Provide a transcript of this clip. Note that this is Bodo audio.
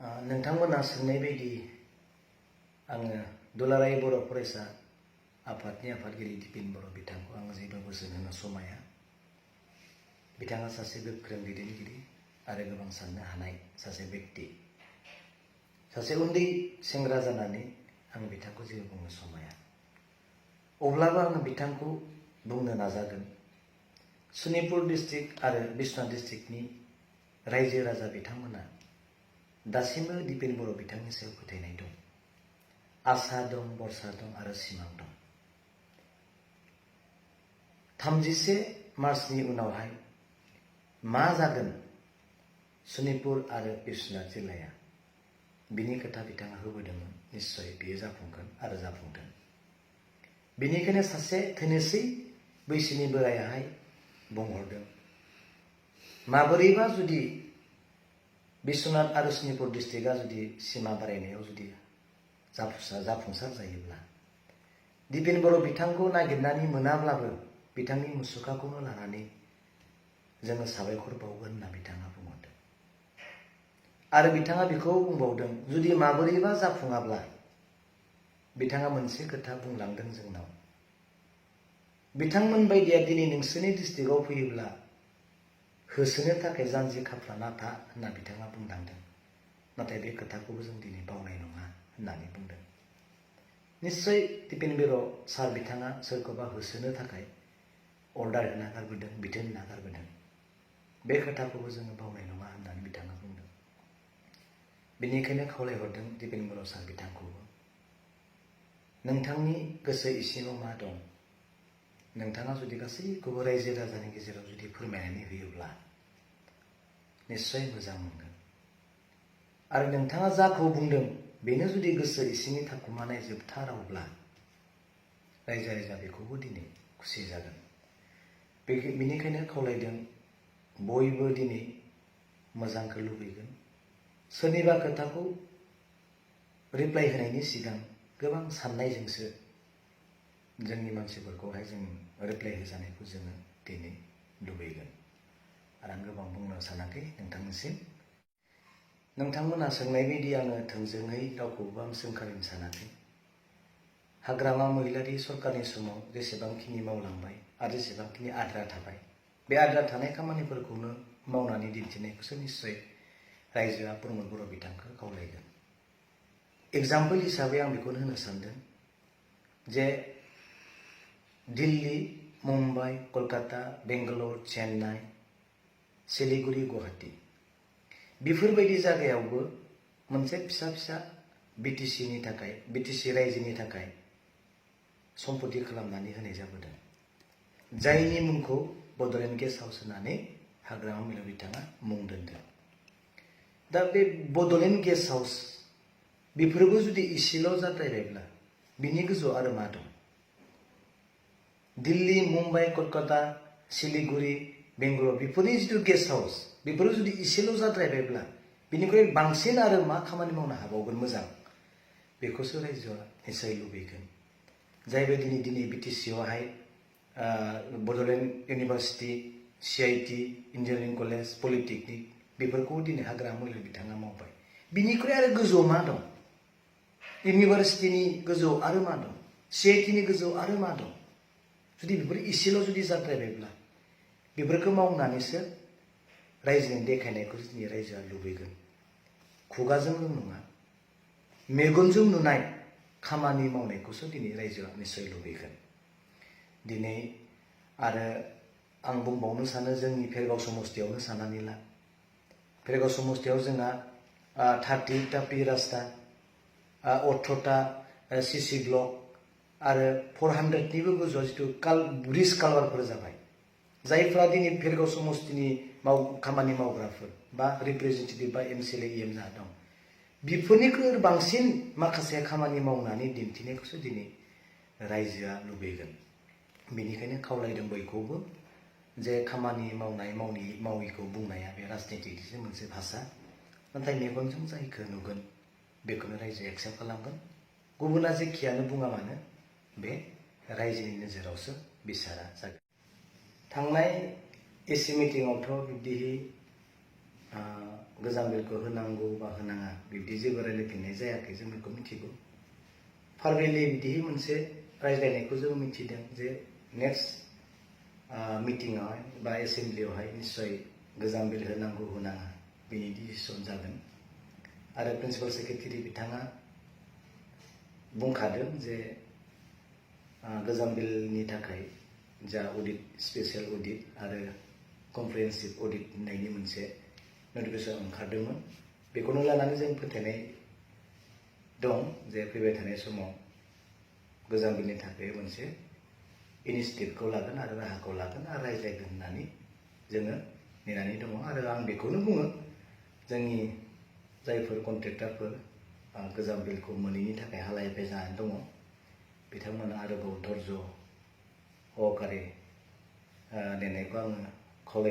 नोंथांमोना सोंनाय बायदि आङो दुलाराय बर' फरायसा आफादनि आफादगिरि दिपेन बर' बिथांखौ आं जेबो बोसोन होनो समाया। बिथाङा सासे गोख्रों दैदेनगिरि आरो गोबां साननो हानाय सासे व्यक्ति। सासे उन्दै सेंग्रा जानानै आं बिथांखौ जेबो बुंनो समाया। अब्लाबो आं बिथांखौ बुंनो नाजागोन। सनितपुर डिस्ट्रिक्ट आरो बिश्वनाथ डिस्ट्रिक्टनि रायजो राजा बिथांमोना दासिमबो दिपेन बर' बिथांनि सायाव फोथायनाय दं। आसा दं, भरसा दं आरो सिमां दं। 31 मार्चनि उनावहाय मा जागोन सनितपुर आरो बिश्वनाथ जिल्लाया, बिनि खोथा बिथाङा होबोदोंमोन। निश्चय बियो जाफुंगोन आरो जाफुंदों। बेनिखायनो सासे थैनोसै बैसोनि बोरायाहाय बुंहरदों, माबोरैबा जुदि बिश्वनाथ आरो सनितपुर डिस्ट्रिक्टआ जुदि सिमा बारायनायाव जुदि जाफुंसार जायोब्ला, दिपेन बर' बिथांखौ नागिरनानै मोनाब्लाबो बिथांनि मुसुखाखौनो लानानै जोङो साबायखर बावगोन होनना बिथाङा बुंहरदों। आरो बिथाङा बेखौ बुंबावदों, जुदि माबोरैबा जाफुङाब्ला बिथाङा मोनसे खोथा बुंलांदों जोंनाव, बिथांमोन बायदिया दिनै नोंसोरनि डिस्ट्रिक्टआव फैयोब्ला होसोनो थाखाय जानजि खाफ्राना था होनना बिथाङा बुंलांदों। नाथाय बे खोथाखौबो जों दिनै बावनाय नङा होननानै बुंदों। निश्चय दिपेन बर' सार बिथाङा सोरखौबा होसोनो थाखाय अर्डार होना गारबोदों, बिथोन होना गारबोदों। बे खोथाखौबो जोङो बावनाय नङा होननानै बिथाङा बुंदों। बेनिखायनो खावलायहरदों दिपेन बर' सार बिथांखौबो, नोंथांनि गोसो इसिङाव मा दं, नोंथाङा जुदि गासैखौबो रायजो राजानि गेजेराव जुदि फोरमायनानै होयोब्ला निश्चय मोजां मोनगोन। आरो नोंथाङा जाखौ बुंदों बेनो जुदि गोसो इसिंनि थाखुमानाय जोबथा रावब्ला रायजो राजा बेखौबो दिनै खुसि जागोन। बेनिखायनो खावलायदों, बयबो दिनै मोजांखौ लुबैगोन। सोरनिबा खोथाखौ रिप्लाइ होनायनि सिगां गोबां साननायजोंसो जोंनि मानसिफोरखौहाय जों रिप्लाइ होजानायखौ जोङो दिनै लुबैगोन। आरो आं गोबां बुंनो सानाखै नोंथांनिसिम। नोंथांमोना सोंनाय बायदि आङो थोंजोङै रावखौबो आं सोंखारिनो सानाखै। हाग्रामा महिलारि सरकारनि समाव जेसेबांखिनि मावलांबाय आरो जेसेबांखिनि आद्रा थाबाय, बे आद्रा थानाय खामानिफोरखौनो मावनानै दिन्थिनायखौसो निश्चय रायजोआ प्रमद बर' बिथांखौ खावलायगोन। एग्जाम्पोल हिसाबै आं बेखौनो होनो सानदों जे दिल्ली, मुम्बाइ, कलकाता, बेंगालर, चेन्नाइ, सिलिगुरि, गुवाहाटी बेफोरबायदि जायगायावबो मोनसे फिसा फिसा बिटिसिनि थाखाय, बिटिसि रायजोनि थाखाय सम्पति खालामनानै होनाय जाबोदों, जायनि मुंखौ बड'लेण्ड गेस्ट हाउस होननानै हाग्रामा महिलारि बिथाङा मुं दोनदों। दा बे बड'लेण्ड गेस्ट हाउस बेफोरबो जुदि इसेल' जाद्रायबायब्ला बिनि गोजौआव आरो मा दं? दिल्ली, मुम्बाइ, कलकाता, सिलिगुरि, बेंगालर बेफोरनि जिथु गेस्ट हाउस बेफोरो जुदि इसेल' जाद्रायबायब्ला बिनिख्रुइ बांसिन आरो मा खामानि मावनो हाबावगोन मोजां, बेखौसो रायजोआ निश्चय लुबैगोन। जायबायदिनि दिनै बिटिसिआवहाय Bodoland university, CIT, engineering college, polytechnic बेफोरखौ दिनै हाग्रामा महिलारि बिथाङा मावबाय। बिनिख्रुइ आरो गोजौआव मा दं? इउनिभार्सिटिनि गोजौआव आरो मा दं? CITनि गोजौआव आरो मा दं? जुदि बेफोर इसेल' जुदि जाद्रायबायब्ला बेफोरखौ मावनानैसो रायजोनि देखायनायखौ दिनै रायजोआ लुबैगोन। खुगाजोंल' नङा, मेगनजों नुनाय खामानि मावनायखौसो दिनै रायजोआ निश्चय लुबैगोन। दिनै आरो आं बुंबावनो सानो, जोंनि भेरगाव समस्तियावनो साननानै ला, भेरगाव समस्तियाव जोंहा 30टा पि रास्ता, 18टा CC ब्लक आरो 400निबो गोजौआव जिथु ब्रिज कालभारफोर जाबाय। जायफ्रा दिनै भेरगाव समस्तिनि खामानि मावग्राफोर बा रिप्रेजेन्टेटिभ बा MCLA EM जा दं, बेफोरनिख्रुइ बांसिन माखासे खामानि मावनानै दिन्थिनायखौसो दिनै रायजोआ लुबैगोन। बेनिखायनो खावलायदों बयखौबो जे खामानि मावनाय माविखौ बुंनाया बे राजनितिकनिसो मोनसे भाषा, नाथाय मेगनजों जायखौ नुगोन बेखौनो रायजोआ एक्सेप्ट खालामगोन। गुबुना जेखियानो बुङा मानो बे रायजोनि नोजोरावसो बिसारा जागोन। थांनाय AC मिटिङावथ' बिब्दि गोजाम बिलखौ होनांगौ बा होनाङा बिब्दि जेबो रायज्लायफिननाय जायाखै, जों बेखौ मिथिगौ। फारवेलि बिदि मोनसे रायज्लायनायखौ जों मिथिदों जे नेक्स्ट मिटिङावहाय बा एसेम्ब्लियावहाय निस्सय गोजाम बिल होनांगौ होनाङा बेनि डिसिसन जागोन। आरो प्रिन्सिपाल सेक्रेटारि बिथाङा बुंखादों जे गोजाम बिलनि थाखाय जा अडिट, स्पेसियेल अडिट आरो कमप्रिहेन्सिभ अडिट होननायनि मोनसे नटिफिकेसन ओंखारदोंमोन। बेखौनो लानानै जों फोथायनाय दं जे फैबाय थानाय समाव गोजाम बिलनि थाखाय मोनसे इनिसिएटिभखौ लागोन आरो राहाखौ लागोन आरो रायज्लायगोन होननानै जोङो नेनानै दङ। आरो आं बेखौनो बुङो, जोंनि जायफोर कन्ट्रेक्टरफोर गोजाम बिलखौ मोनैनि थाखाय हालाय हाफाय जानानै दङ, बिथांमोना आरोबाव धर्ज' सहकारे नेनायखौ आङो खावलाय